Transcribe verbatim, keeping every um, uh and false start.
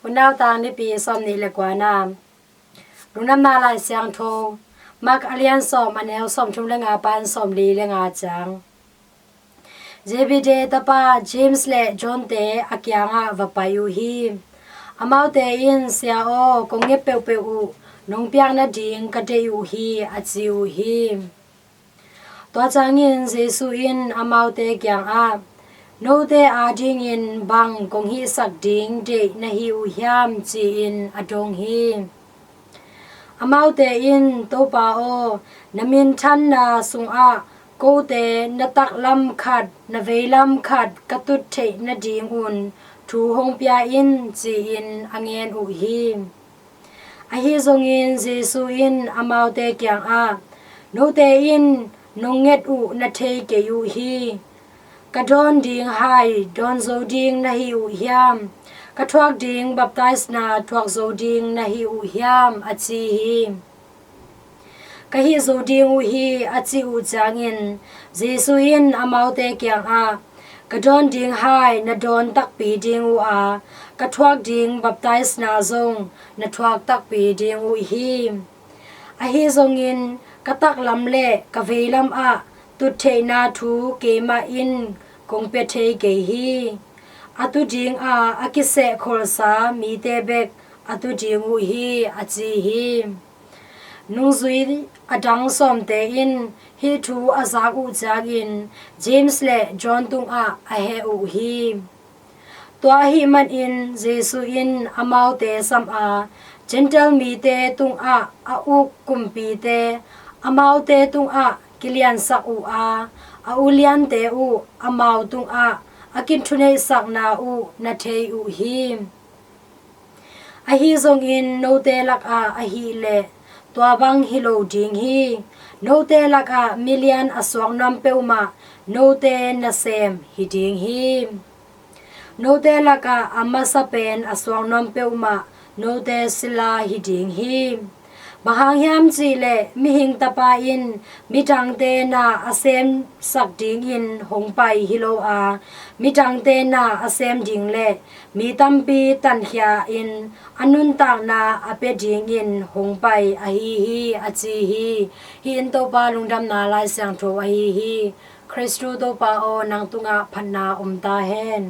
Unautang nipi sawm nih le kuana. Lungdamna Lai Siangtho, Mark a lian sawm, a neu sawm thum le nga pan sawm li le nga ciang. Zebedee tapa James le John te a kiangah va pai uh hi. Amaute in, "Sia aw, kong nget peuhpeuh uh, nong piak nading ka deih uh hi," a ci uh hi. Tua ciangin Jesu in amaute kiangah, "Note adingin bang kong hihsak ding deih na hi uh hiam?" ci-in a dong hi. Amaute in, "Topa aw, na minthanna sungah kote na taklam khat, na veilam khat ka tut theih nadingun thu hong pia in," ci-in a ngen uh hi. Ahi zongin Jesu in amaute kiangah, "Note in nong nget uh na thei kei uh hi. Ka dawn ding hai dawn zo ding na hi uh hiam? Ka thuak ding baptisma thuak zo ding na hi uh hiam?" a ci hi. "Ka hih zo ding uh hi," a cih uh ciangin Jesu in amaute kiangah, "Ka dawn ding hai na dawn takpi ding uh a, ka thuak ding baptisma zong na thuak takpi ding uh hi. Ahi zongin ka taklam le ka veilam ah tut theihna thu keimah in kong pia thei kei hi. A tu dinga a kiseh kholsa mite bek a tu ding uh hi," a ci hi. Nungzui a dang sawmte in hih thu a zak uh ciangin James le John tungah a heh uh hi. Tua ahih manin Jesu in amaute sam a, Gentile mite tungah a uk kumpite amaute tungah kiliansak uh a, a uliante uh amau tungah a kithuneihsakna uh na thei uh hi. Ahi zongin note lakah ahih leh tua bang hi lo ding hi. Note lakah milian a suak nuam peuhmah note nasem hi ding hi. Note lakah a masa pen a suak nuam peuhmah note sila hi ding hi. Bang hang hiam cih leh Mihing Tapa in midangte na a semsak dingin hong pai hi lo a, midangte na a sem ding le mi tampi tankhia-in a nuntakna a pia dingin hong pai ahi hi, a ci hi. Hih in Topa Lungdamna Lai Siangtho ahi hi. Khristu Topa aw, nang tungah phatna om ta hen.